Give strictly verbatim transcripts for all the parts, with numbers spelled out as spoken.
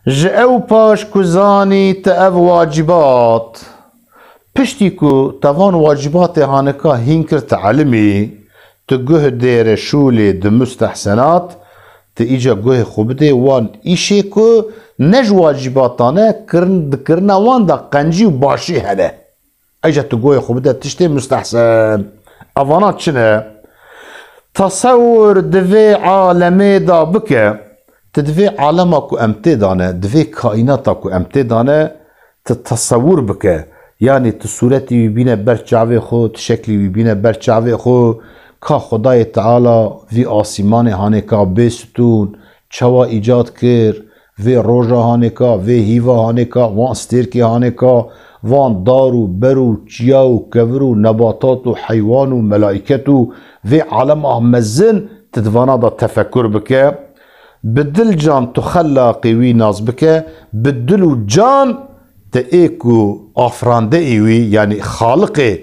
Ji ew paş ku zanî te ev wacibat, piştî ku te van wacibatê hanika hîn kir, te elimî, tu guh dêre şûlê di mustehsenat, tu îca guhê xwe bidê wan îşê ku ne ji wacibatan e, kirin, di kirina wan de qencî û başî hene. Eyca tu goyê xwe bide tiştê mustehsen. Evana çi ne? Tesewur di vê alemê de bike. Tu di vê alema ku em tê de ne, di vê kaînata ku em tê de ne, tu tesewur bike. Yanî tu sûretî wî bîne ber çavê xwe, tu şeklî wî bîne ber çavê xwe. Ka Xwedayê Teala vî asîmanê hanêka bê stûn, çawa îcad kir, vê roja hanêka, vê hîva hanêka, van stêrkê hanêka, van dar û ber û çiya û kevir û nebatat û heywan û melaîket û vê alema mezin, tu di vana de tefekur bike. Bi dil can tu xelaqê wî nas bike, bi dil û can tu ê ku afirandeyê wî, yanî xaliqê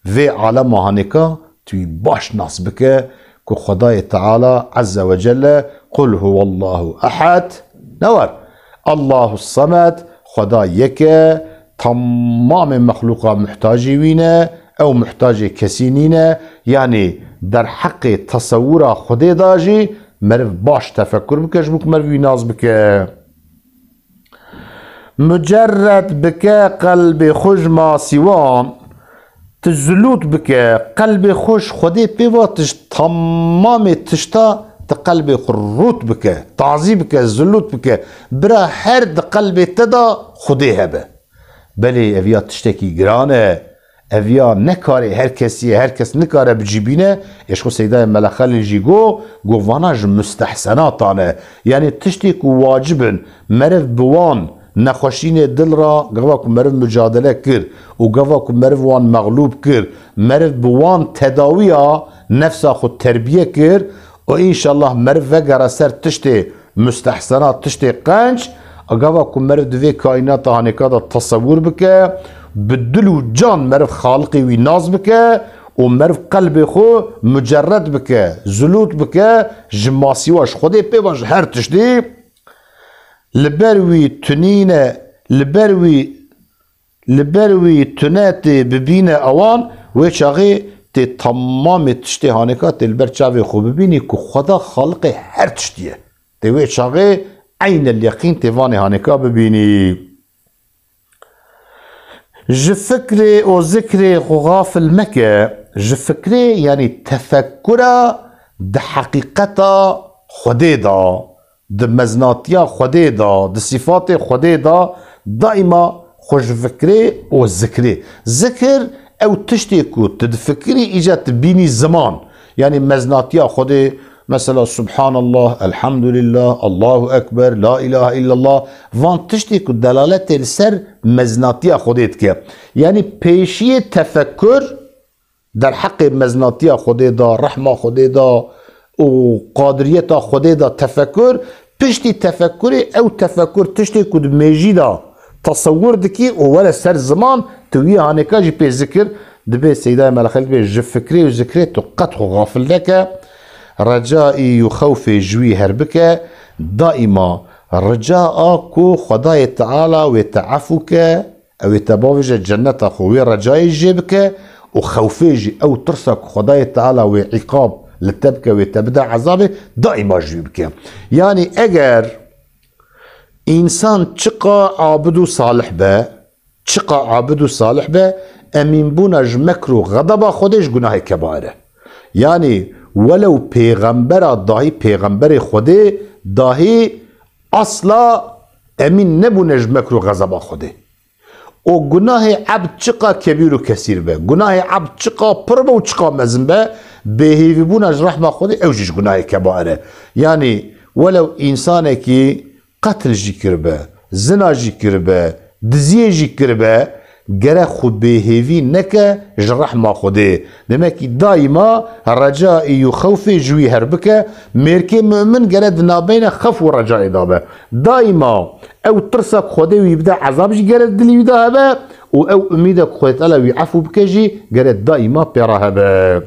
vê alema hanêka tu wî baş nas bike ku Xwedayê Teala Azze ve Celle, "Qul huwallahu ehad", ne war, "Allahu semed", Xweda yek e, temamê mexlûqa muhtacê wî ne, ew muhtacê kesî nîne, yanî derheqê tesewura Xwedê de jî meriv baş tefekur bike, ji bo ku meriv wî nas bike. Mucerred bike qelbê xwe ji masîwan, tu zulût bike, qelbê xwe ji Xwedê pê ve, tu ji temamê tişta tu qelbê xwe rût bike, tazî bike, zulût bike. Bira her di qelbê te de Xwedê hebe. Belê ev ya tiştekî giran e. Ev ya ne karê her kesî ye, her kes nikare bi cî bîne. Ê ji xwe Seydayê Mele Xelîl jî got, got, "Vana ji mustehsenatan e." Yanî tiştê ku wacib in, meriv bi wan nexweşînê dil re, gava ku meriv mucadele kir û gava ku meriv wan mexlûb kir, meriv bi wan tedawiya nefsa xwe terbiye kir û înşallah meriv vegere ser tiştê mustehsena, tiştê qenc, gava ku meriv di vê kaînata hanêka de tesewur bike, bi dil û can meriv Xaliqê wî nas bike û meriv qelbê xwe mucerred bike, zulût bike, ji masîwa ji Xwedê pê ve ji her tiştî, li ber wî tunîne, li ber wî, li ber wî tune tê bibîne ewan, wê çaxê tê temamê tiştê hanêka tê li ber çavê xwe bibînî ku Xweda Xaliqê her tiştî ye. Tê wê çaxê eynel yeqîn tê vanê hanêka bibînî. Ji fikrê û zikrê xwe xafil meke. Ji fikrê, yanî tefekkura di heqîqeta Xwedê de, di meznatiya Xwedê de, di sîfatê Xwedê de, daîma xwe ji fikrê û zikrê. Zikir ew tiştê ku tu difikirî, îca tu bînî ziman. Yanî meznatiya Xwedê, mesela Subhanallah, Elhamdulillah, Allahu Ekber, La ilahe illallah, van tiştê ku delaletê li ser meznatiya Xwedê dike. Yanî pêşiyê tefekkur derheqê meznatiya Xwedê de, rehma Xwedê de û qadiriyeta Xwedê de tefekkur, piştî tefekkurê ew tefekkur tiştê ku di mêjî de tesewwur dikî û were ser ziman, tu wî hanêka jî pê zikir dibê. Seydayê Mele Xelîl dibê, ji fikrê û zikrê tu qet xwe xafil neke. Recaî û xewfê ji wî herbike, daîma rica a ku Xwedayê Teala wê te efû ke, ew ê te bavêje cenneta xwe, wê recayê jê bike û xewfê jî, ew tirsa ku Xwedayê Teala wê îqab li te bike, wê te bide ezabê, daîma ji wî bike. Yanî eger însan çiqa abid û salih be, çiqa abid û salih be, emînbûna ji mekr û xedeba Xwedê ji gunahê kebair e. Yanî welew pêxembera dahî, pêxemberê Xwedê dahî asla emîn nebûne ji mekr û xezeba Xwedê. Û gunahê ebd çiqa kebîr û kesîr be, gunahê ebd çiqa pir be û çiqa mezin be, bêhêvîbûna ji rehma Xwedê ew jî ji gunahê kebair e. Yanî welew însanekî qetl jî kiribe, zina jî kiribe, diziyê jî kiribe, gere xwe bêhêvî neke ji rehma Xwedê. Demekî daîma recaî û xewfê ji wî herbike, mêrkê mumin gere di navbeyna xewf û recaê de be. Daîma ew tirsa ku Xwedê wî bide ezab jî gere di dilî wî de hebe û ew umîda ku Xwedê Teala wî efû bike jî gere daîma pê re hebe.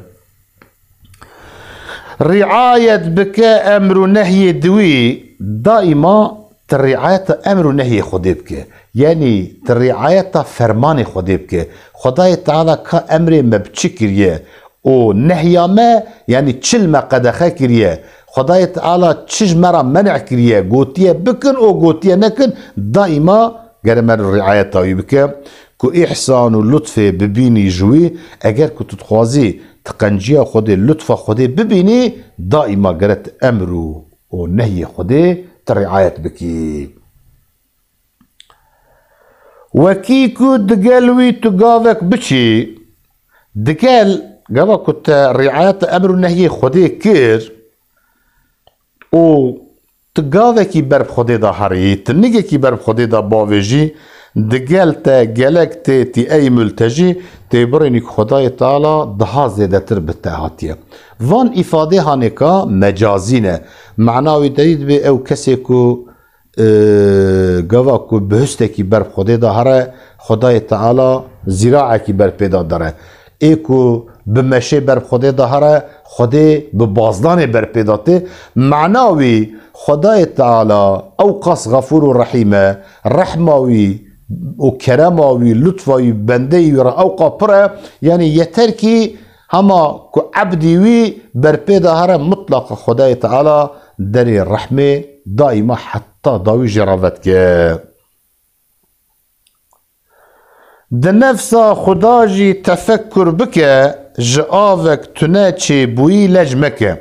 Riayet bike emr û nehyê di wî, daîma tu riayeta emr û nehyê Xwedê bike. Yanî tu riayeta fermanê Xwedê bike. Xwedayê Teala ka emrê me bi çi kiriye û nehya me, yanî çi li me qedexe kiriye. Xwedayê Teala çi ji me re men'e kiriye, gotiye bikin û gotiye nekin, daîma gere me riayeta wî bike. Ku îhsan û lutfê bibînî ji wî, eger ku tu dixwazî tu qenciya Xwedê, lutfa Xwedê bibînî, daîma gere tu emr û û nehyê Xwedê tu riayet bikî. Wekî ku digel wî tu gavek biçî, digel gava ku te riayeta emr û nehyê Xwedê kir û tu gavekî ber bi Xwedê de herî, tu nigekî ber bi Xwedê de bavêjî, digel te gelek tê tî ey multejî, tê birênî ku Xwedayê Teala daha zêdetir bi te hatiye. Van îfadê hanêka mecazî ne. Mena wî derî dibê ew kesê ku, e, gava ku bi histekî ber bi Xwedê de here, Xwedayê Teala zîraekî ber pê de dere. Ê ku bi meşê ber bi Xwedê de here, Xwedê bi bazdanê ber pê de tê. Mena wî, Xwedayê Teala ew qas Xefûr û Rehîm e, rehma wî û kerema wî, lutfa wî, bendeyî wî re ew qa pir e, yanî yeter kî hema ku ebdî wî ber pê de here, mutlaqa Xwedayê Teala derê rehmê daîma heta dawî jê re vedike. Di nefsa Xuda jî tefekkur bike, ji avek tune çêbûyî lej meke.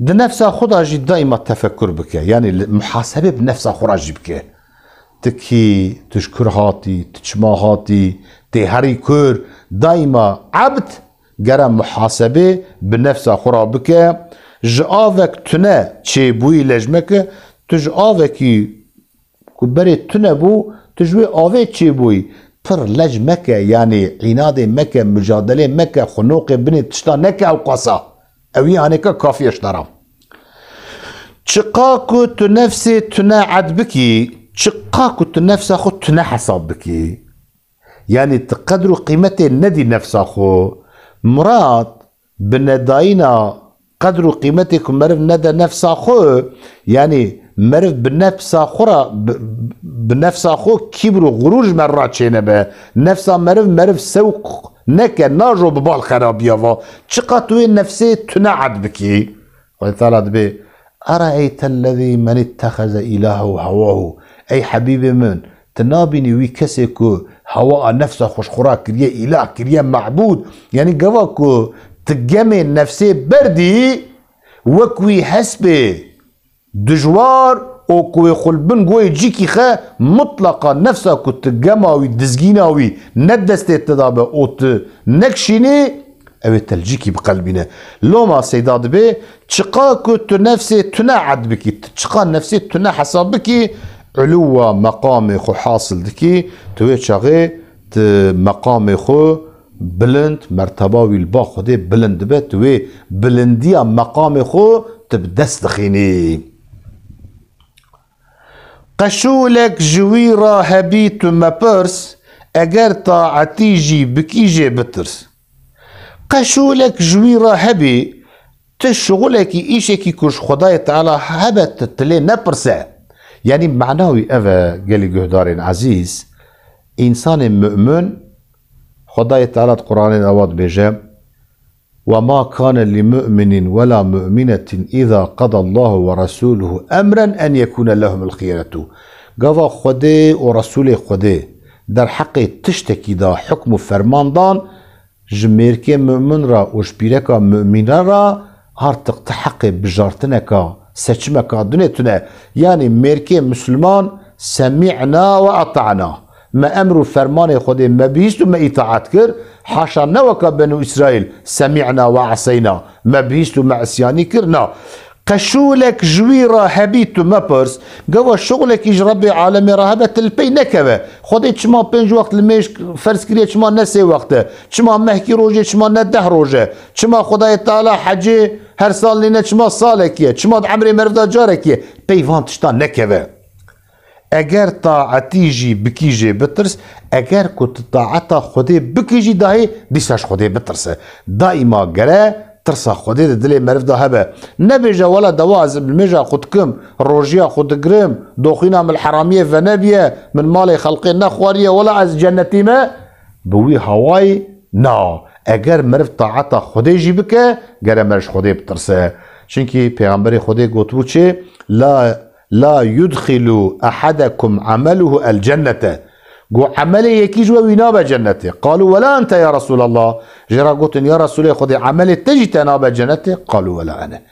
Di nefsa Xuda jî daîma tefekkur bike, yanî li, muhasebê bi nefsa xwe re jî bike. Tu kî, tu ji kur hatî, tu çima hatî, tê herî kur, daîma ebd gere muhasebê bi nefsa xwe re bike. Ji avek tune çêbûyî lej meke, tu ji avekî ku berê tune bû, tu ji wê avê çêbûyî. Pir lej meke, yanî înadê meke, mucadelê meke, xwe noqê binê tişta neke ew qasa. Ewî anêka kafî ye ji te re. Çiqa ku tu nefsê tune ed bikî, çiqa ku tu nefsa xwe tune hesab bikî. Yanî tu qedr û qîmetê nedî nefsa xwe. Murad, bi nedayîna qedr û qîmetê ku meriv nede nefsa xwe, yanî meriv bi nefsa xwe re, bi, bi nefsa xwe kîbr û xurûr ji meriv re çênebe. Nefsa meriv, meriv sewq neke, najo bi bal xerabiya va. Çiqa tu wê nefsê tune ed bikî. Xwedê Teala dibê, "Eraeytellezî men ittexeze îlahehu hewahu." Ey hebîbê min, tu nabînî wî kesê ku hewa a nefsa xwe ji xwe re kiriye îlah, kiriye mebûd? Yanî gava ku tu gemê nefsê berdî, wek wî hespê dijwar û ku wê xwe li bin goyê cîkî xe, mutlaqa nefsa ku tu gema wî, dizgîna wî ne destê te de be û tu nekişînî, ew ê te li cîkî biqelbîne. Loma Seyda dibê, çiqa ku tu nefsê tune ed bikî, tu çiqa nefsê tune hesab bikî, uluwa meqamê xwe hasil dikî, tu wê çaxê tu meqamê xwe bilind, merteba wî li ba Xwedê bilind dibe, tu wê bilindiya meqamê xwe tu bi dest dixînî. Qeşûlek ji wî re hebî tu mepirs, eger taetî jî bikî jê bitirs. Qeşûlek ji wî re hebî, tu şixulekî, îşekî ku ji Xwedayê Teala hebe tu, tu lê nepirse. Yanî mena wî ev e, gelî guhdarên ezîz, însanê mu'min, Xwedayê Teala di Quranê de ewa dibêje, "Ve ma kane li mu'minin ve la mu'minetin iza qadallahu ve rasuluhu emren en yekune lehumul xiyeretu." Gava Xwedê û Resûlê Xwedê derheqê tiştekî de hukm û ferman dan, ji mêrkê mu'min re û ji pîreka mu'mîne re artıq ti heqê bijartineka, seçimeka dinê tune. Yanî mêrkê Misliman, "Semî'na ve ata'na." Me emr û fermanê Xwedê me bihîst û me îtaet kir. Haşa ne weka Benû Îsraîl, "Semî'na ve eseyna." Me bihîst û me isyanî kir. Na. Qeşûlek ji wî re hebî tu mepirs. Gava şixulekî ji Rebbê alemê re hebe tu li pey nekeve. Xwedê çima pênc wext li mêj ferz kiriye, çima ne sê wext e? Çima mehkî roj e, çima ne deh roj e? Çima Xwedayê Teala hecê her sal nîne, çima salekî ye? Çima di emrê meriv de carekî ye? Pey van tiştan nekeve. Eger taetî jî bikî jê bitirs, eger ku tu taeta Xwedê bikî jî dahê dîsa ji Xwedê bitirse. Daîma gere Tirsa Xwedê di dilê meriv de hebe. Nebêje, wela dewa ez li mêja xwe dikim, rojiya xwe digirim, doxîna min li heramiyê venebiye, min malê xelqê nexwariye, wela ez cennetî me. Bi wî hawayî na. Eger meriv taeta Xwedê jî bike, gere meriv ji Xwedê bitirse. Çimkî Pêxemberê Xwedê gotibû çi? La, la yudxilu ehadekum ameluhu el cennete. Got, emelê yekî ji we wî nabe cennetê. Qalu, "Wela ente ya Resulallah?" Jê re gotin, "Ya Resulê Xwedê, emelê te jî te nabe cennetê?" Qalu, "Wela ene."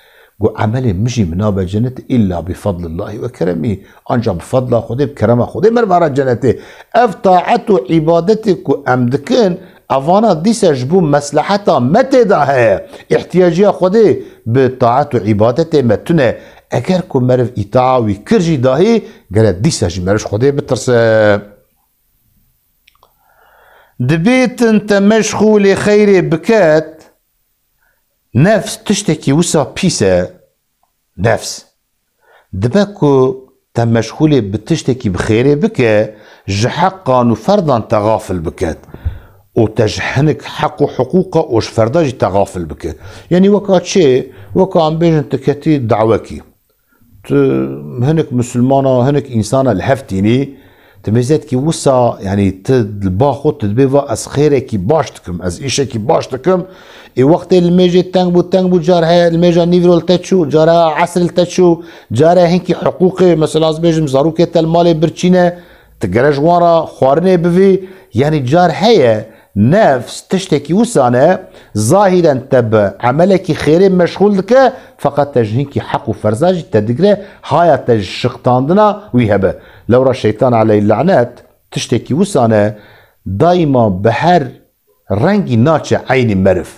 Got, "Emelê min jî min nabe cennetê illa bi fadlillahi ve keremî." Ancak bi fadla Xwedê, bi kerema Xwedê meriv re cennetê. Ev taet û îbadetê ku em dikin, evana dîse ji bo mesleheta me tê de heye. Îhtiyaciya Xwedê bi taet û îbadetê me tune. Eger ku meriv îtaa wî kir jî dahî, gere dîse jî meriv ji Xwedê bitirse. Dibêtin te meşxûlê xeyrê biket, nefs tiştekî wisa pîs e. Nefs. Dibe ku te meşxûlê bi tiştekî bi xêrê bike, ji heqan û ferdan te xafil biket. Û te ji hinek heq û hiqûqa û ji ferda jî te xafil bike. Yanî weka çê, weka em bêjin tu ketî dawekî. Tu hinek misilmana, hinek însana li hev tînî, tu mêzekî wisa, yanî tu li ba xwe tu dibê va ez xêrekî baş dikim, ez îşekî baş dikim. Ê wextê li mêjê teng bû, teng bû, car heye li mêja nîvro li te çû, car heye esr li te çû, car heye hinkî hiqûqê, mesela ez bêjim zarokê te li malê birçîne, tu gere ji wan re xwarinê bivî, yanî car heye Nefs tiştekî wisa ne, zahîren te bi emelekî xêrê meşxûl dike, feqet te ji hinkî heq û ferza jî te digire, haya te ji şiqtandina wî hebe. Lewra şeytan aleyh lanet tiştekî wisa ne, daîma bi her rengî naçe eynî meriv.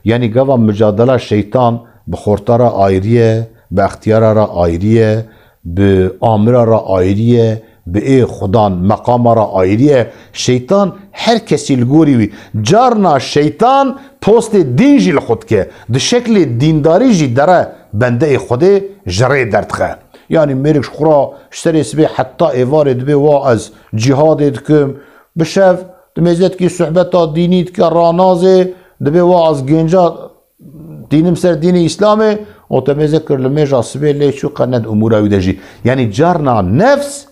Yanî gava micadela şeytan bi xorta re ayrî ye, bi extiyara re ayrî ye, bi amira re ayrî ye, bi ê xudan meqama re ayrî ye. Şeytan her kesî li gorî wî. Carna şeytan postê dîn jî li xwe dike. Di şeklê dîndarî jî dere bendeyê Xwedê ji rê derdixe. Yanî mêrik ji xwe re ji serê sibê heta êvarê dibê wa ez cîhadê dikim. Bi şev di mêzetkî sohbeta dînî dike ranazê, dibê wa ez gênca dînim ser dînê Îslamê, û te mêze kir li mêja sibê lê çû qe ne di umûra wî de jî. Yanî carna nefs,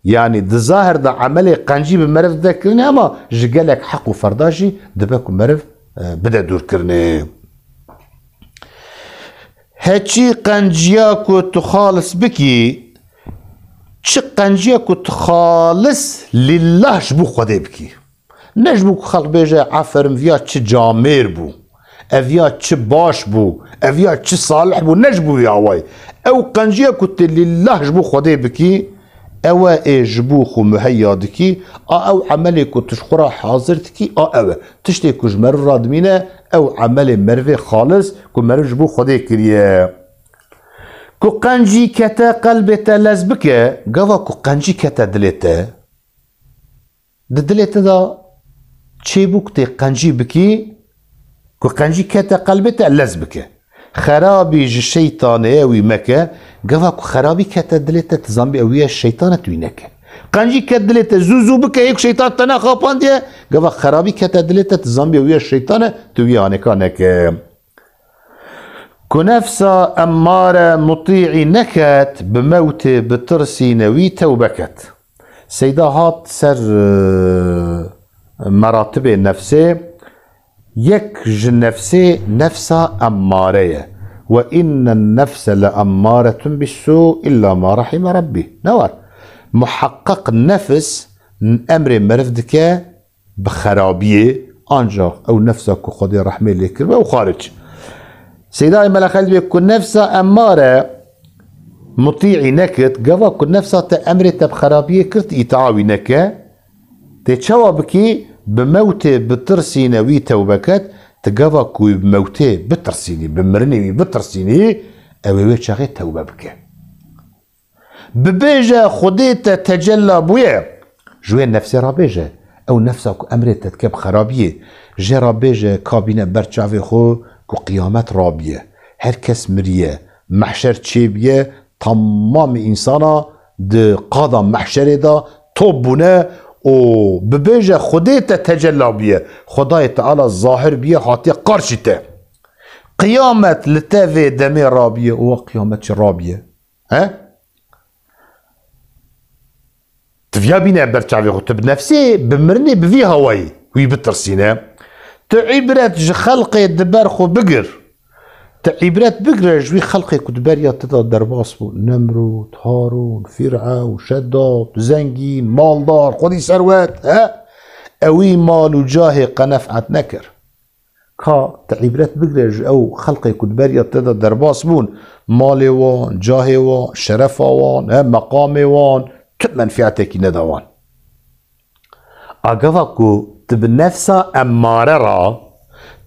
yanî di zahir de emelê qencî bi meriv de kirinê, ama ji gelek heq û ferda jî dibe ku meriv, e, bide dûrkirinê. Heçî qenciya ku tu xalis bikî, çi qenciya ku tu xalis lillah ji bo Xwedê bikî. Ne ji bo ku xelk bêje, "Aferin, viya çi camêr bû, ev ya çi baş bû, ev ya çi salih bû", ne ji bo vî awayî. Ew qenciya ku tu lillah ji bo Xwedê bikî, ew e ê ji bo xwe muheyya dikî, a ew emelê ku tu ji xwe re hazir dikî, a ew e. Tiştê ku ji meriv re dimîne, ew emelê merivê xalis ku meriv ji bo Xwedê kiriye. Ku qencî kete qelbê te lez bike, gava ku qencî kete dilê te, Di dilê te de çêbû ku tê qencî bikî, ku qencî kete qelbê te lez bike. Xerabî ji şeytanê ye, wî meke. Gava ku xerabî kete dilê te, tu zanbî ew ya şeytan e, tu wî neke. Qencî ket dilê te, zû zû bike, yê ku şeytan te nexapandiye. Gava xerabî kete dilê te, tu zanbî ew ya şeytan e, tu wî anêka neke. Ku nefsa emmare mutî'î neket, bi mewtê bitirsîne wî tewbe ket. Seyda hat ser, e, meratibê nefsê. Yek ji nefsê nefsa emmare ye. Ve innen nefse le emmaretun bissû illa ma rahime Rabbî. Ne war? Muheqqeq nefs emrê meriv dike, bi xerabiyê, ancaq ew nefsa ku Xwedê rehmê lê kiribe û xaric. Seyda Eymela Xelîl dibê ku nefsa emmare mutî'î nekit, gava ku nefsa te emrê te bi xerabiyê kir, tu îtaa wî neke, tê çawa bikî? Bi mewtê bitirsîne wî tewbe ket, tu gava ku wî bi mewtê bitirsînî, bi mirinê wî bitirsînî, ew ê wê çaxê tewbe bike. Bibêje, Xwedê te tecella bûye. Ji wê nefsê re bêje. Ew nefsa ku emrê te dike bi xerabiyê. Jê re bêje, kabîne ber çavê xwe ku qiyamet rabiye. Her kes miriye. Mehşer çêbiye. Temamê însana di qada mehşerê de top bûne û bibêje, Xwedê te tecella bûye. Xwedayê Teala zahir bûye, hatiye qarşî te. Qiyamet li te vê demê rabiye, û qiyamet çi rabiye? He? Tu viya bîne ber çavê xwe, tu bi nefsê, bi mirinê, bi vî hawayî wî bitirsîne. Tu îbret ji xelqê di ber xwe bigir. Tu îbret bigire ji wî xelqê ku di beriya te de derbas bû. Nemrûd, Harûn, Fîrewn, Şedad, zengîn, maldar, xwedî serwet, he? Ewî mal û cahê qe nef'et nekir. Ka te îbret bigire ji ew xelqê ku di beriya te de derbas bûn, malê wan, cahê wan, şerefa wan, he, meqamê wan, tu menfiyetekî neda wan. A gava ku tu bi nefsa emmare ra,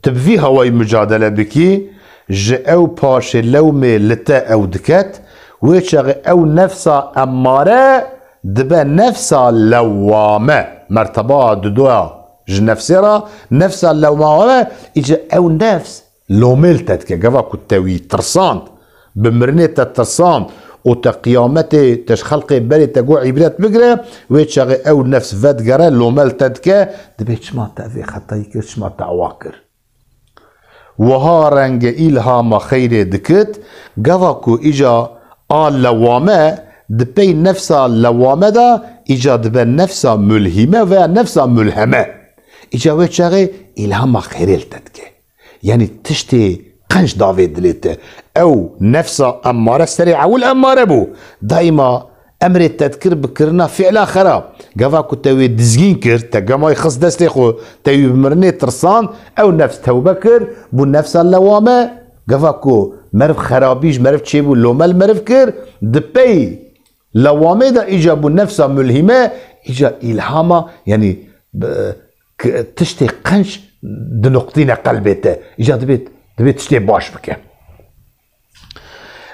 tu bi vî hawayî mucadele bikî, ji ew paşê lewmê li te ew diket, wê çaxê ew nefsa emmare dibe nefsa lewwame. Merteba dudoya ji nefsê ra, nefsa lewwame, îca ew nefs lomê li te dike. Gava ku te wî tirsand, bi mirinê te tirsand û te qiyametê, te ji xelqê berê te got îbret bigire, wê çaxê ew nefs vedigere, lome li te dike, dibê çima te vê xetayî kir, çima te awa kir. Wiha renge îlhama xeyrê dikit, gava ku îca a lewame, di pey nefsa lewame de îca dibe nefsa mulhîme veya nefsa mulheme. Îca wê çaxê îlhama xeyrê li te dike. Yanî tiştê qenc davê dilê te. Ew nefsa emmare serê ewil emmare bû. Daîma emrê te dikir bi kirina fi'la xerab. Gava ku te wê dizgîn kir, te gemay xist destê xwe, te wî bi mirinê tirsand, ew nefs tewbe kir, bû nefsa lewame. Gava ku meriv xerabî ji meriv çêbû, lome li meriv kir, di pey lewamê de îca bû nefsa mulhîme, îca îlhama, yanî, bi, k-, tiştê qenc diniqtîne qelbê te. Îca dibê, dibê tiştê baş bike.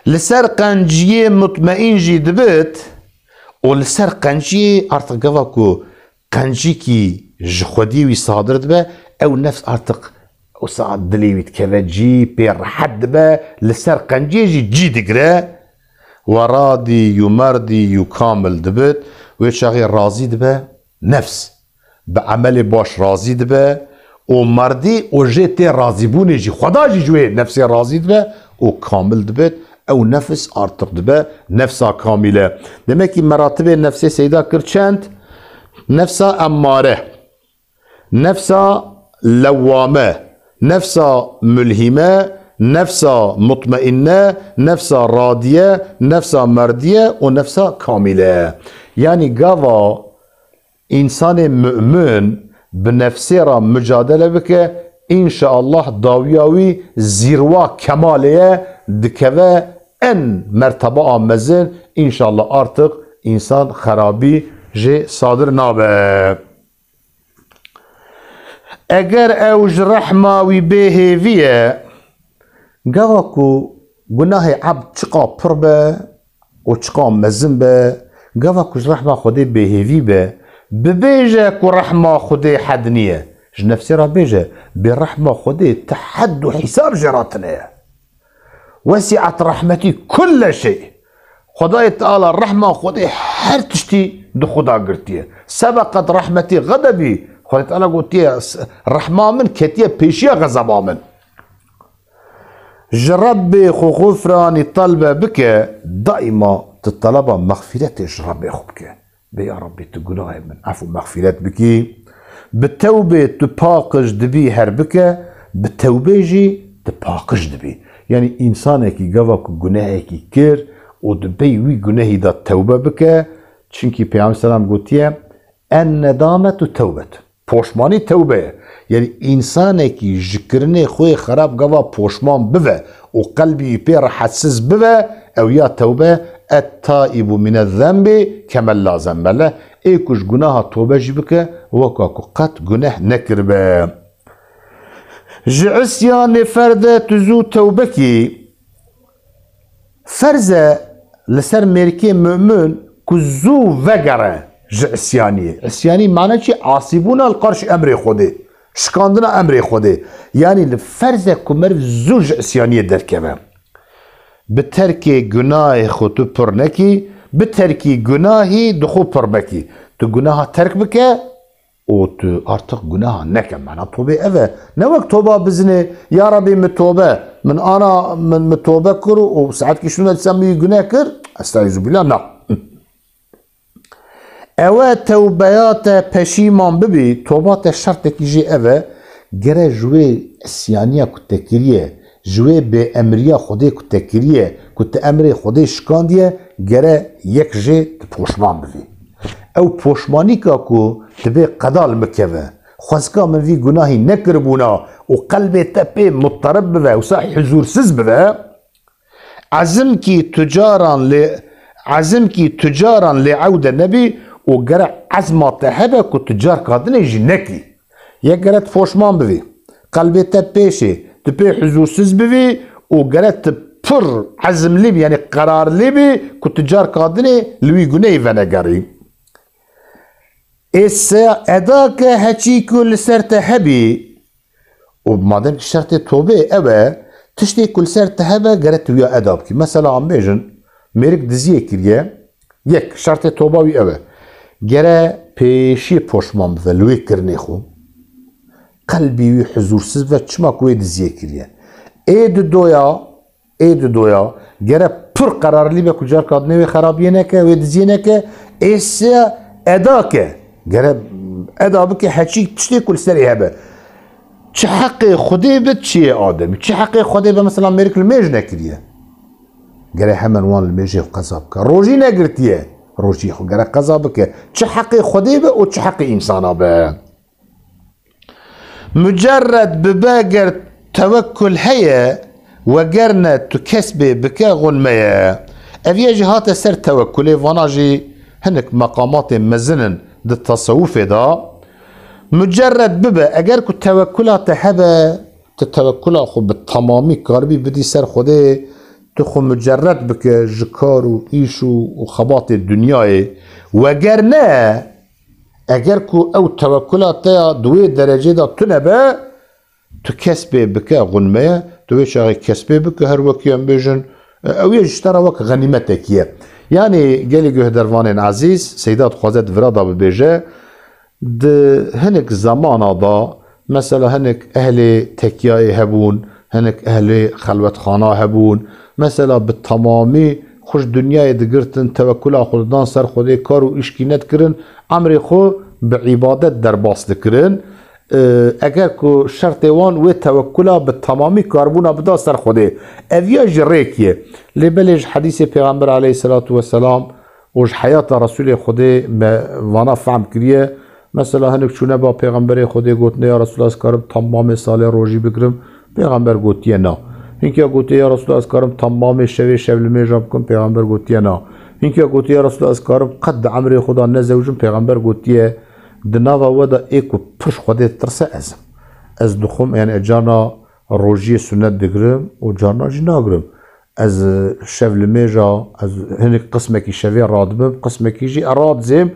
Li ser qenciyê mutmeîn jî dibit û li ser qenciyê artık gava ku qencikî ji xwediyê wî sadir dibe, ew nefs artık wisa dilê wî dikeve cî, pê rehet dibe, li ser qenciyê jî cî digire. Weradî û merdî û kamil dibit, wê çaxê razî dibe nefs. Bi emelê baş razî dibe û merdî û jê tê razîbûnê jî, Xweda jî ji wê nefsê razî dibe û kamil dibit. Ew nefs artık dibe nefsa kamîle. Demekî meratibê nefsê seyda kir çend? Nefsa emmare, nefsa lewwame, nefsa mulhîme, nefsa mutmeinne, nefsa radiye, nefsa merdiye û nefsa kamîle. Yanî gava însanê mu'min bi nefsê re mucadele bike, înşeallah dawiya wî zîrwa kemalê ye, dikeve en mertebaa mezin, înşeallah artık însan xerabî jê sadir nabe. Eger ew ji rehma wî bê hêvî ye, gava ku gunahê ebd çiqa pir be û çiqa mezin be, gava ku ji rehma Xwedê bêhêvî be, bibêje ku rehma Xwedê hed niye. Ji nefsê re bêje, bê rehma Xwedê ti hed û hîsab jê re tune ye. Wesi'et rahmetî kulle şey. Xwedayê Teala, rehma Xwedê her tiştî di xwe de girtiye. Sebeqet rahmetî xedebî. Xwedê Teala gotiye, s-, rehma min ketiye pêşiya xezeba min. Ji Rebbê xwe xufranî telbe bike, daîma tu teleba mexfîretê ji Rebbê xwe bike. Bê ya Rebbî, tu gunahê min efû mexfîret bikî. Bi tewbê tu paqij dibî, her bike, bi tewbê jî tu paqij dibî. Yanî însanekî gava ku gunehekî kir û di pey wî gunehî de tewbe bike, çimkî Peyxember selam gotiye, "En nedametu tewbet." Poşmanî tewbe ye. Yanî însanekî ji kirinê xwe yê xerab gava poşman bibe û qelbî wî pê rehetsiz bibe, ew ya tewbe, "Et-taibu mine zenbi kemen la zenbe leh." Ê ku ji gunaha tobe jî bike, weka ku qet guneh nekiribe. Ji isyanê ferde tu zû tewbe kî. Ferz e li ser mêrikê mu'min ku zû vegere ji isyaniyê. Isyanî mane çi? Asîbûna li qarşî emrê Xwedê. Şikandina emrê Xwedê. Yanî li ferz e ku meriv zû ji isyaniyê derkeve. Bi terkê gunahê xwe tu pir nekî, bi terkî gunahî di xwe pir mekî. Tu gunaha terk bike, û tu artık guneha neke. Mena tobê ev e. Ne wek toba bizinê, ya Rebî min tobe, min ana, min, min tobe kir û saetkî şûna dîsa min wî guneh kir. Estaizu billah, na. Ewe tewbeya te peşîman bibî, toba te şertekî jê ev e, gere ji wê isyaniya ku te kiriye, ji wê bêemriya Xwedê ku te kiriye, ku tu emrê Xwedê şikandiye, gere yek jê tu poşman bivî. Ew poşmanîka ku tu bê qeda li min keve, xwezka min vî gunahî nekiribûna û qelbê te pê mutterib bive, wisa huzûrsiz bive, ezimkî tucaran lê, ezimkî tucaran lê ewde nebî û gere ezma te hebe ku tu carka dinê jî nekî. Yek gere tu poşman bivî. Qelbê te pêşê, tu pê huzûrsiz bivî û gere tu pir ezimlî bî, yanî qerarlî bî ku tu carka dinê li wî guneyî venegerî. Ê se eda ke heçî ku li ser te hebî, û madem ki şertê tobê ew e, tiştê ku li ser te hebe gere tu wiya eda bikî. Mesela em bêjin, mêrik diziyê kiriye, yek, şertê toba wî ew e. Gere pêşî poşman bive li wê kirinê xwe. Qelbî wî huzûrsiz bibe, çima ku wê diziyê kiriye. Ê didoya, ê didoya, gere pir qerarlî be ku carka dinê wê xerabiyê neke, wê diziyê neke, ê se eda ke. Gere eda bike heçî tiştê ku li serê hebe. Çi heqê Xwedê be, çi yê ademî. Çi heqê Xwedê be, mesela mêrik li mêj nekiriye. Gere hemen wan li mêjê xwe qeza bike. Rojî negirtiye. Rojî xwe gere qeza bike. Çi heqê Xwedê be û çi heqê însana be. Mucerred bibe ger tewekkul heye, weger ne tu kesbê bike xunme ye. Ev ye jî hate ser tewekkulê, vana jî hinek meqamatê mezin in di tesewufê de. Mucerred bibe, eger ku tewekkula te hebe, tu tewekkula xwe bi temamî karibî bidî ser Xwedê, tu xwe mucerred bike ji kar û îş û, û xebatê dinyayê. Weger ne, eger ku ew tewekkula te ya di wê derecê de tune be, tu kesbê bike xunme ye, tu wê çaxê kesbê bike, her wekî em bêjin, ew yê ji te re wek xenîmetekî ye. Yanî gelî guhdervanên ezîz, Seyda dixwaze di vira de bibêje, di hinek zemana de, mesela hinek ehlê tekiyayê hebûn, hinek ehlê xelwetxana hebûn, mesela bi temamî xwe ji dinyayê digirtin, tewekkula xwe didan ser Xwedê, kar û îşkî nedikirin, emrê xwe bi îbadet derbas dikirin. E, eger ku şertê wan wê tewekkula bi temamî karbûna bida ser Xwedê. Ev ya jî rêk ye. Lê belê ji hedîsê Pêxember aleyhisselatu vesselam û ji heyata Resûlê Xwedê me vana fehm kiriye. Mesela hinek çûne ba Pêxemberê Xwedê gotine, ya Resûlullah, ez karim tamamê salê rojî bigirim? Pêxember gotiye na. Hinkiya gotiye, ya Resûlullah, ez karim tamamê şevê şevlimêja bikim? Pêxember gotiye na. Hinkiya gotiye, ya Resûlullah, ez karim qet di emrê xwe de nezewicim? Pêxember gotiye, di nava we de ê ku pir ji Xwedê ditirse ez im. Ez dixwim, yani ez carna rojiyê sunet digirim û carna jî nagirim. Ez şevlimêja, ez hinek qismekî şevê radibim, qismekî jî ez radizêm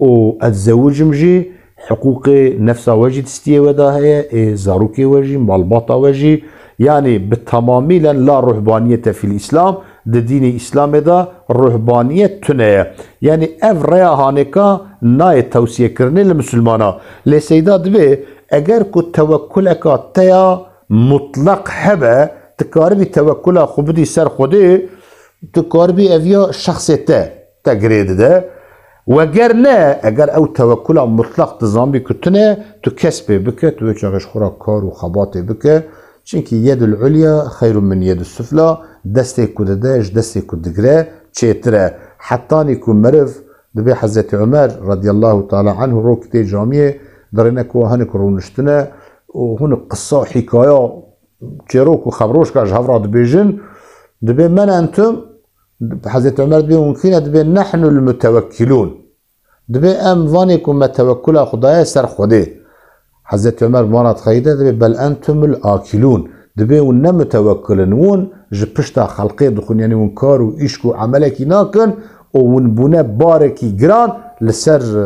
û ez dizewicim jî, hiqûqê nefsa we jî distiyê we de heye, ê zarokê we jî, malbata we jî. Yanî bi temamî len la ruhbaniyete fîl Îslam, di dînê Îslamê de ruhbaniyet tune ye. Yanî ev rêya hanêka nayê tewsiyekirinê li misilmana. Lê Seyda dibê, eger ku tewekkuleka te ya mutlaq hebe, tu karibî tewekkula xwe bidî ser Xwedê, tu karibî ev ya şexsê te, te girê dide. Weger ne, eger ew tewekkula mutlaq tu zanbî ku tune, tu kesbê bike, tu wê çaxê ji xwe re kar û xebatê bike. Çimkî yedul ulya xeyrun min yedis sufla, destê ku dide ji destê ku digire çêtir e. Hetanî ku meriv dibê Hezretî Omer radiyallahu teala anhu rokî tê camiyê, dirêne ku hinek rûniştine û hinek qisa hîkaya çêrok û xebrojka ji hev re dibêjin, dibê men entum, Hezretî Omer dibê hûn kî ne, dibê nehnul mutewekkilûn. Dibê em vanê ku me tewekkula xwe daye ser Xwedê. Hezretî Omer bi wan re dixeyide, dibê bel entumul akilûn. Dibê hûn ne mutewekkil in, hûn ji pişta xelqê dixwin, yanî hûn kar û îşk û emelekî nakin û hûn bûne barekî giran li ser, e,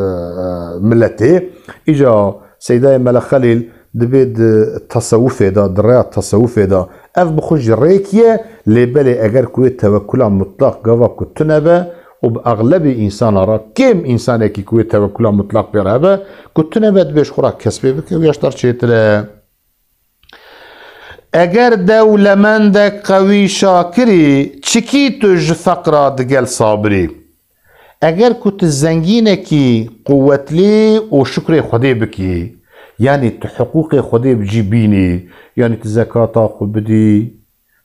miletê. Îca Seydayê Mele Xelîl dibê di tesewufê de, di rêya tesewufê de, ev bi xwe jî rêkî ye, lê belê eger ku wê tewekkula mutlaq gava ku tune be û bi exlebê însana re, kêm însanekî ku wê tewekula mutlaq pê re hebe, ku tune be dibê ji xwe re kesbê bike û ya ji te re çêtir e. Eger dewlemendek qewî şakirî, çikî tu ji feqra digel sabirî? Eger ku tu zengînekî quwetlî û şukrê Xwedê bikî, yanî tu hiqûqê Xwedê bi cî bînî, yanî tu zekata xwe bidî,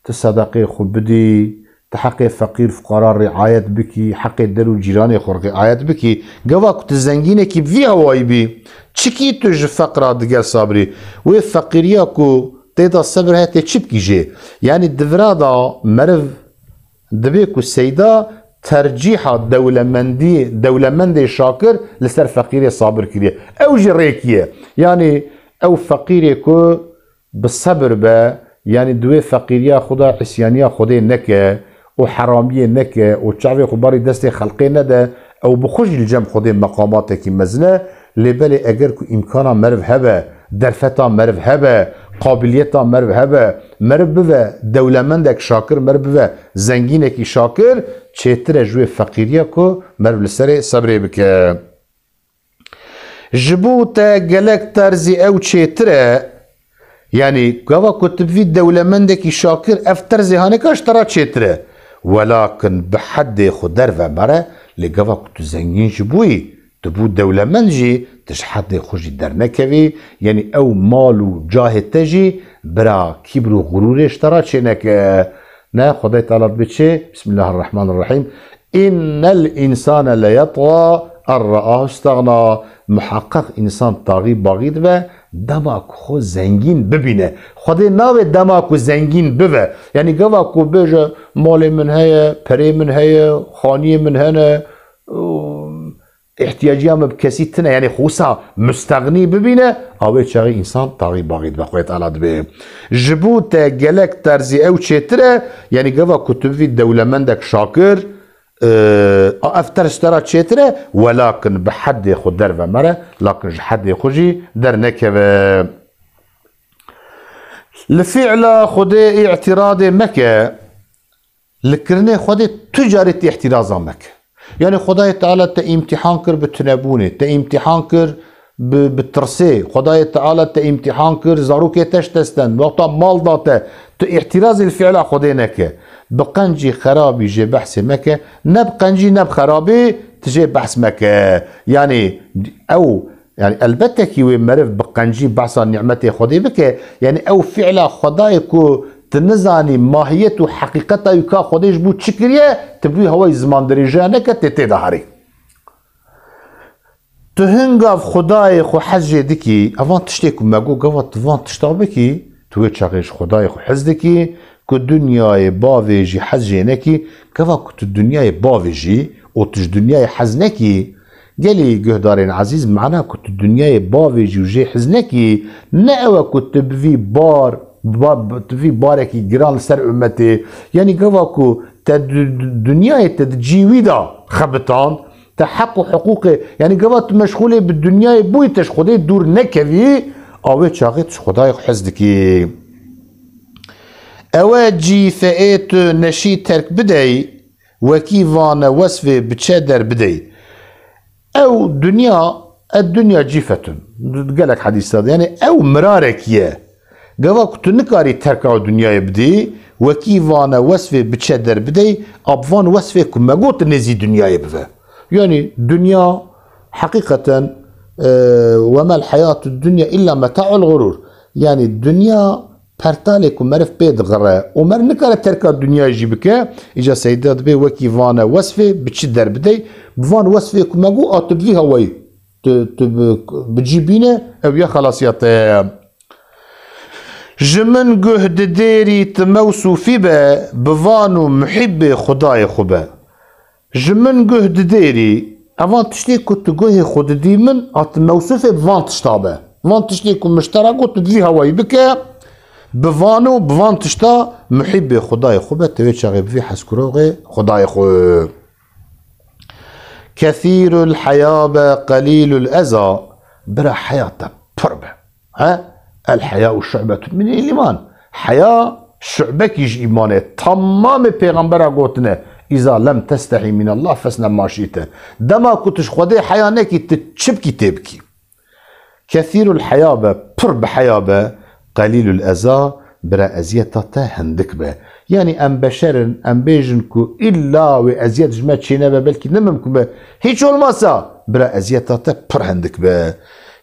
tu sedeqê xwe bidî, tu heqê feqîr fuqara riayet bikî, heqê der û cîranê xwe riayet bikî, gava ku tu zengînekî bi vî hewayî bî, çikî tu ji feqra digel sabirî? Wê feqîriya ku tê de sebir heye tê çi bikî jê? Yanî di vira de meriv dibê ku seyda tercîha dewlemendî-, dewlemendê şakir li ser feqîrê sabir kiriye. Ew jî rêkî ye. Yanî ew feqîrê ku bi sebir be, yanî di wê feqîriya xwe de îsyaniya Xwedê neke û heramiyê neke û çavê xwe barî destê xelqê nede, ew bi xwe jî li cem Xwedê meqamatekî mezin e. Lê belê eger ku îmkana meriv hebe, derfeta meriv hebe, qabiliyeta meriv hebe, meriv bive dewlemendek şakir, meriv bive zengînekî şakir, çêtir e ji wê feqîriya ku meriv li serê sebrê bike. Ji bo te gelek terzî ew çêtir e. Yanî gava ku tu bivî dewlemendekî şakir, ev terzê haneka ji te re çêtir e. Welakin bi heddê xwe derve mere, lê gava ku tu zengîn jî bûyî, tu bû dewlemend jî, tu ji heddê xwe jî dernekevî. Yanî ew mal û cahê te jî bira kîbr û xurûrê ji te re çêneke. Ne, Xwedê Teala dibê çi? Bismillahirrahmanirrahîm. Innel însane leyetxa en re'ahu stexna. Muheqeq însan taxî baxî dibe, dema ku xwe zengîn bibîne. Xwedê navê dema ku zengîn bibe. Yanî gava ku bêje, malê min heye, perê min heye, xaniyê min hene, û îhtiyaciya min bi kesî tine, yanî xwe wisa mustexnî bibîne, a wê çaxê însan taxî baxî dibe, Xwedê Teala dibê. Ji bo te gelek terzî ew çêtir e, yanî gava ku tu bivî dewlemendek şakir, e, a ev terz ji te re çêtir e, welakin bi heddê xwe derve mere, lakin ji heddê xwe jî dernekeve. Li fi'la Xwedê î'tîradê meke, li kirinê Xwedê tu carê tê îhtîraza meke. Yanî Xwedayê Teala te îmtîhan kir bi tunebûnê, te îmtîhan kir bi, bi tirsê, Xwedayê Teala te îmtîhan kir, zarokê te ji te stend, wexta mal da te, tu îhtîrazê li fi'la Xwedê neke. Bi qencî xerabî jê behsê meke, ne bi qencî ne bi xerabî tu jê behs meke. Yanî ew, yanî elbette kî wê meriv bi qencî behsa nîmetê Xwedê bike, yanî ew fi'la Xwedayê ku tu nizanî mahiyet û heqîqeta wî ka Xwedê ji bo çi kiriye, tu bi wî hewayî zimandirêjiya neke, tê tê de herî. Tu hingav Xwedayê xwe hez jê dikî, evan tiştê ku me got, gava tu van tişta bikî, tu wê çaxê ji Xwedayê xwe hez dikî, ku dinyayê bavê jî hez jê nekî, gava ku tu dinyayê bavê jî û tu ji dinyayê hez nekî, gelî guhdarên ezîz, mana ku tu dinyayê bavê jî û jê hez nekî, ne ew e ku tu bivî bar, ba-, tu bivî barekî giran li ser ummetê, yanî gava ku te du-, du-, dinyayê te di cî wî de xebitand, te heq û hiqûqê, yanî gava tu meşxûlê bi dinyayê bûyî, te ji Xwedê dûr nekevî, a wê çaxê tu ji Xwedayê xwe hez dikî. Ewe cîfeê tu neşî terk bidey, wekî vane wesfê bi çe der bidey. Ew dinya, ed dunya cîfetun. Gelek hedîsa de. Yanî ew mirarek ye. Gava ku tu nikarî terka ew dinyayê bidî, wekî vane wesfê bi çe der bidey, a bi van wesfê ku me got nêzî dinyayê bive. Yanî dinya heqîqeten, e, "Ve mel heyatu dunya illa meta'ul gurur." Yanî dinya pertalê ku meriv pê digire û meriv nikare terka dinyayê jî bike, îca seyda dibê wekî vane wesfê bi çi der bidey, bi van wesfê ku me got a tu bi vî hewayî tu, tu bi, bi cî bîne, ew ya xelasiya te ye. Ji min guh didêrî tu mewsûfî be, bi van û muhîbbê Xwedayê xwe be. Ji min guh didêrî, evan tiştê ku tu guhê xwe didî min, a tu mewsûfê bi van tişta be. Van tiştê ku min ji te re got, tu bi vî hewayî bike, bi van û bi van tişta muhîbbê Xwedayê xwe be, tu wê çaxê bi vî hezkuroxê Xwedayê xwe. Kethîrul heya be, qelîlul eza, bira heya te pir be. He? El heya'u şu'betun minel îman. Heya şu'bekî ji îmanê. Tamamê pêxembera gotine, Îza lem testehî min Allah fesne ma şîte. Dema ku tu ji Xwedê heya nekî, tu çi bikî tê bikî. Kethîrul heya be, pir bi heya be, qelîlul eza, bira eziyeta te hindik be. Yanî em beşer in, em bêjin ku îlla wê eziyet ji me çênebe, belkî ne mimkun be. Hiç olmasa bira eziyeta te pir hindik be.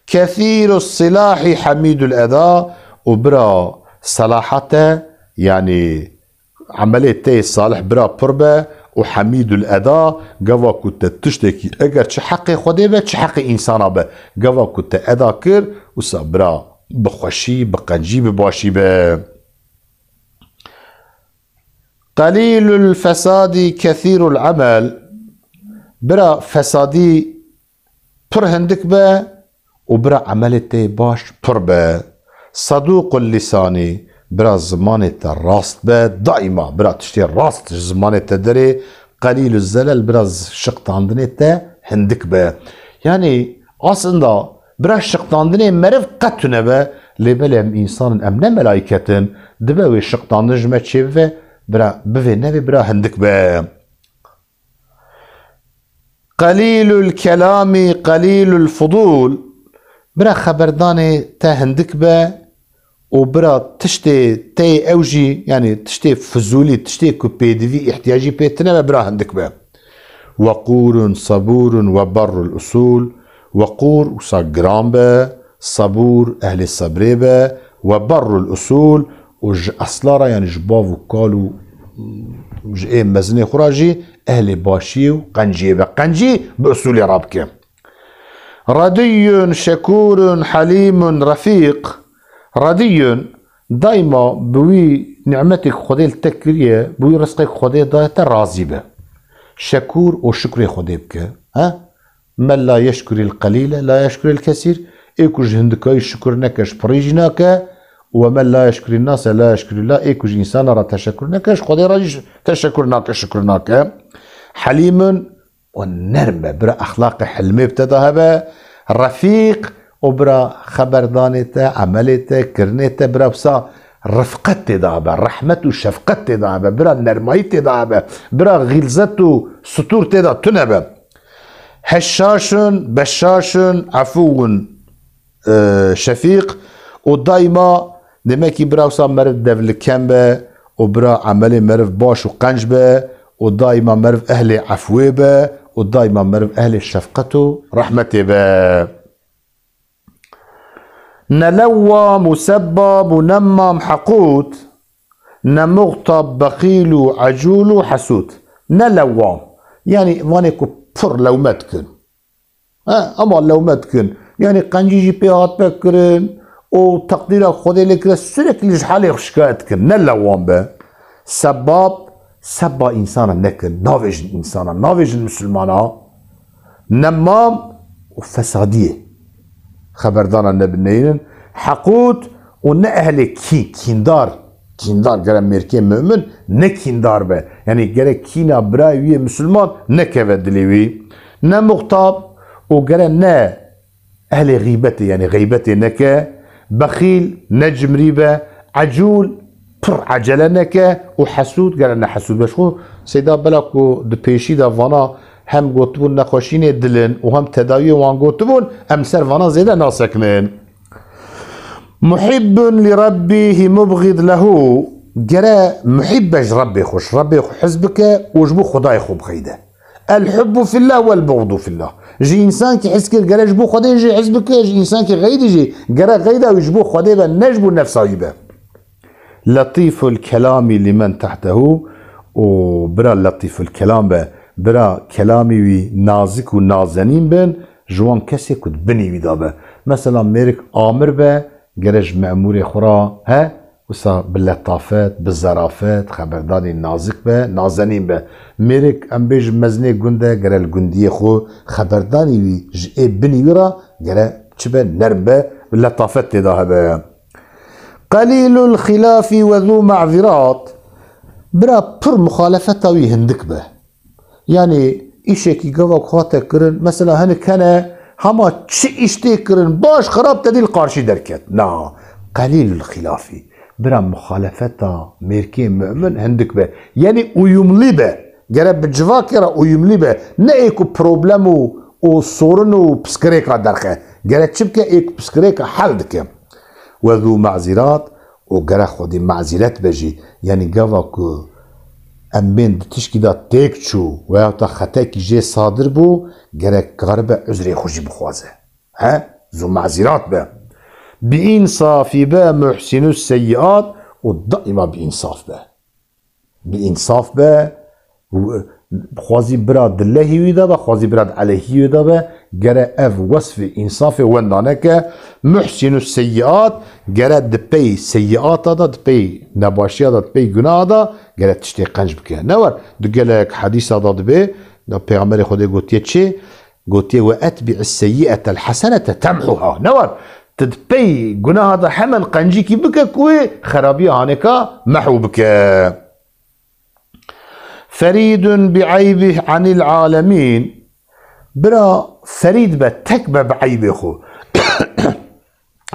Kethîrus silahî hemîdul eda, û bira selaha te, yanî emelê te yê salih bira pir be û hemîdul eda, gava ku te tiştekî, eger çi heqê Xwedê be, çi heqê însana be, gava ku te eda kir, wisa bira bi xweşî, bi qencî, bi başî be. Qelîlul fesadî kethîrul emel, bira fesadî pir hindik be û bira emelê te yê baş pir be. Sadûqul lîsanî, bira zimanê te rast be, daîma bira tiştê rast ji zimanê te derê, qelîlu zelel, bira z-, şiqtandinê te hindik be. Yanî aslında bira şiqtandinê meriv qet tune be, lê belê em însan in, em ne melayket in, dibe wê şiqtandin ji me çêbibe, bira bivê nevê bira hindik be. Qelîlul kelamî qelîlul fudûl, bira xeberdanê te hindik be û bira tiştê te yê ew jî, yanî tiştê fizûlî, tiştê ku pêdivî, îhtiyacî pê tine be, bira hindik be. Weqûrun sabûrun we berrul usûl, weqûr wisa giran be, sabûr ehlê sebrê be, we berrul usûl, û ji esla re, yanî ji bav û kal û ji ê mezinê xwe re jî ehlê başiyê û qenciyê be. Qencî bi usûlê re bike. Rediyun, şekûrun, helîmun, refîq. Rediyun, daîma bi wî nimetê ku Xwedê li te kiriye, bi wî rizqê ku Xwedê daye te razî be. Şekûr û şukrê Xwedê bike. He? Men la yeşkuril qelîle la yeşkuril kesîr. Ê ku ji hindikayî şukur neke, ji pirî jî nake. Û we men la yeşkuril nase la yeşkurillah. Ê ku ji însana re teşekur neke, ji Xwedê re jî teşekur nake, şukur nake. Helîmun, û nerm be. Bira exlaqê hilmê bi te de hebe. Refîq, û bira xeberdanê te, emelê te, kirinê te, bira wisa rifqet tê de hebe. Rehmet û şefqet tê de hebe. Bira nermayî tê de hebe. Bira xîlzet û stûr tê de tune be. Heşşaşun, beşşaşun, efûwun, e, şefîq û daîma demekî bira wisa meriv devlikem be û bira emelê meriv baş û qenc be û daîma meriv ehlê efwê be û daîma meriv ehlê şefqet û rehmetê be. Ne lewwam û sebbab û nemmam heqût, ne muxtab bexîl û ecûl û hesûd. Ne lewwam. Yanî vanê ku pir lewme dikin. He, ama lewme dikin. Yanî qencî jî pê hatbe kirin û teqdîra Xwedê lê kire, sürekli ji halê xwe şikayet dikin. Ne lewam be. Sebab, sebba însana nekin. Navêjin însana, navêjin misilmana. Nemam û fesadiyê. Xeberdana nebineynin. Heqûd û ne ehlê kî-, kîndar. Kîndar, gere mêrkê mumin ne kîndar be. Yanî gere kîna birayê wî yê misilman nekeve dilê wî. Ne muxtab û gere ne ehlê xîbetê, yanî xeybetê neke. Bexîl, ne cimrî be. Ecûl, pir ecele neke. Û hesûd, gere ne hesûd be. Ji xwe Seyda bela ku di pêşî de vana hem gotibûn nexweşînê dil in û hem tedawiyê wan gotibûn, em li ser vana zêde nasekinin. Muhibbun li Rabbîhi mubxid lehu, gere muhîb be ji Rebbê xwe, ji Rebbê xwe hez bike û ji bo Xwedayê xwe bixeyde. El hubbu fillah wel buxdu fillah. Ji însankî hez kir gere ji bo Xwedê jî hez bike, ji însankî xeydî jî gere xeyda wî ji bo Xwedê be, ne ji bo nefsa wî be. Letîful kelamî limen tehtehu, û bira letîful kelam be, bira kelamî wî nazik û nazenîn bin ji wan kesê ku di binî wî de be. Mesela mêrik amir be, gere ji memûrê xwe re, he, wisa bi letafet, bi zerafet, xeberdanê nazik be, nazenîn be. Mêrik, em bêjin mezinê gund e, gere li gundiyê xwe xeberdanî wî ji ê binî wî re gere çi be, nerm be, bi letafet tê de hebe. Qelîlul xilafî we zû me'zirat, bira pir muxalefeta wî hindik be. Yanî îşekî gava ku hate kirin, mesela hinek hene hema çi îş tê kirin, baş xirab te dî li qarşî derket. Na, qelîlul xilafî, bira muxalefeta mêrkê mumin hindik be. Yanî uyumlî be. Gere bi civakê re uyumlî be. Ne ê ku problem û, û sorin û piskirêka derxe. Gere çi bike, ê ku piskirêka hel dike. Ve zû ma'zirat û gere xwedî ma'ziret be jî. Yanî gava ku em bên di tişkî de têk çû veya ta xetekî jê sadir bû, gerek karibe uzrê xwe jî bixwaze. He? Zû ma'zirat be. Bi însafî be, muhsinu seyyiat û daîma bi însaf be. Bi însaf be, xwazî bira di lehî wî de be, xwazî bira di eleyhî wî de be, gere ev wesfê însafê wenda neke. Muhsinu seyyiat, gere di pey seyyiata de, di pey nebaşiya de, di pey gunaha de, gere tiştê qenc bike. Ne wer, di gelek hedîsa de dibê, da Pêxemberê Xwedê gotiye çi? Gotiye, "Ve etbi'is seyyi'etel hasenete temhuha." Ne wer, tu di pey gunaha de hemen qencîkî bike ku wê xerabiya hanêka mehw bike. Ferîdun bi eybih anil alemîn. Bira ferîd be, tek be bi eybê xwe.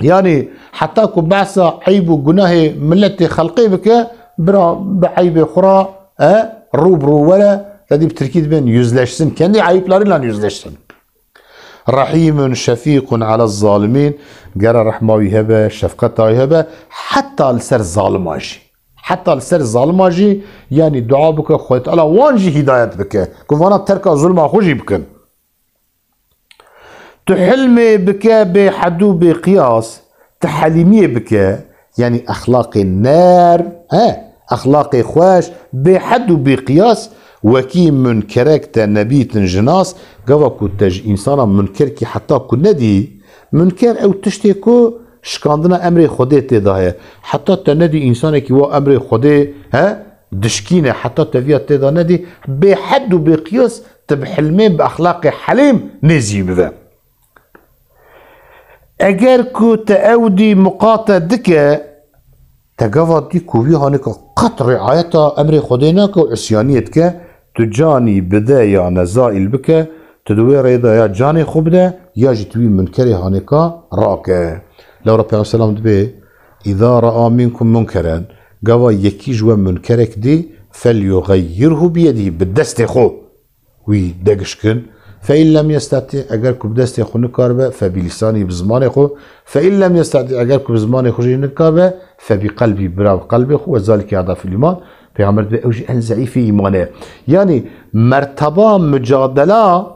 Yanî heta ku behsa eyb û gunahê miletê xelqê bike, bira bi eybê xwe re, e, rû bi rû were, te dî bi tirkî dibên yüzleşsin. Kendi ayıplarıyla yüzleşsin. Rahîmun şefîqun ala zalimîn, gere rehma wî hebe, şefqeta wî hebe, heta li ser zalima jî. Heta li ser zalima jî, yanî dua bike, Xwedê Teala wan jî hîdayet bike, ku vana terka zulma xwe jî bikin. Tu hilmê bike bê hed û bê qiyas, tu helîmiyê bike, yanî exlaqê nerm, he, exlaqê xweş, bê hed û bê qiyas, wekî munkerek te nebîtin jinas, gava ku te ji însana munkerkî heta ku nedî, munker ew tiştê ku şikandina emrê Xwedê tê de heye. Heta te nedî însanekî wa emrê Xwedê, he, dişkîne, heta te viya tê de nedî, bê hed û bê qiyas tu bi hilmê, bi exlaqê helîm nêzî bibe. Eger ku te ew dî muqate dike, te gava dî ku wî hanêka qet riayeta emrê Xwedê nake û isyaniyê dike, tu canî bide ya nezaîl bike, tu di wê rê de ya canê xwe bide, ya jî tu wî munkerê hanêka rake. Lewra Peyxember selam dibê, "Îza raa minkum munkeren", gava yekî ji we munkerek dî, "Felyuxeyyirhu biyedî", bi destê xwe wî degişkin. Fe in lem yestati, eger ku bi destê xwe nikaribe, fe bi lisanî, bi zimanê xwe. Fe in lem yestati, eger ku bi zimanê xwe jî nikaribe, fe bi qelbî, bira bi qelbê xwe, ve zalike adaful îman. Pêxember dibê ew jî en zeîfê îmanê. Yanî merteba mucadela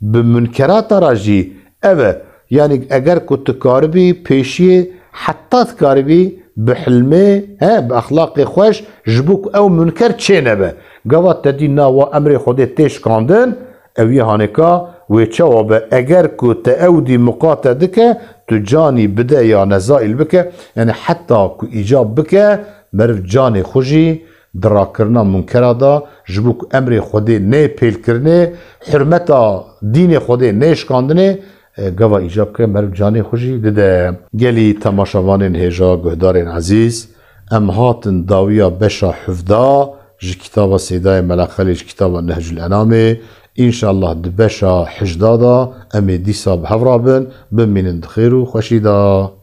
bi munkerata re jî ev e. Yanî eger ku tu karibî pêşiyê, heta dikaribî bi hilmê, he, bi exlaqê xweş, ji bo ku ew munker çê nebe. Gava te dî na wa emrê Xwedê tê şikandin, ew yê hanêka wê çawa be? Eger ku te ew dî muqate dike, tu canî bide ya nezaîl bike, yanî heta ku îcab bike, meriv canê xwe jî di rakirina munkera de, ji bo ku emrê Xwedê nê pêlkirinê, hurmeta dînê Xwedê nê şikandinê, e, gava îcab ke meriv canê xwe jî dide. Gelî temaşevanên hêja, guhdarên ezîz, em hatin dawiya beşa hevdeh ji kitaba Seydayê Mela Xelîl, ji kitaba Nehcul Enamê. Înşallah di beşa hejdeh de em ê dîsa bi hev re bin. Bimînin di xêr û xweşî de.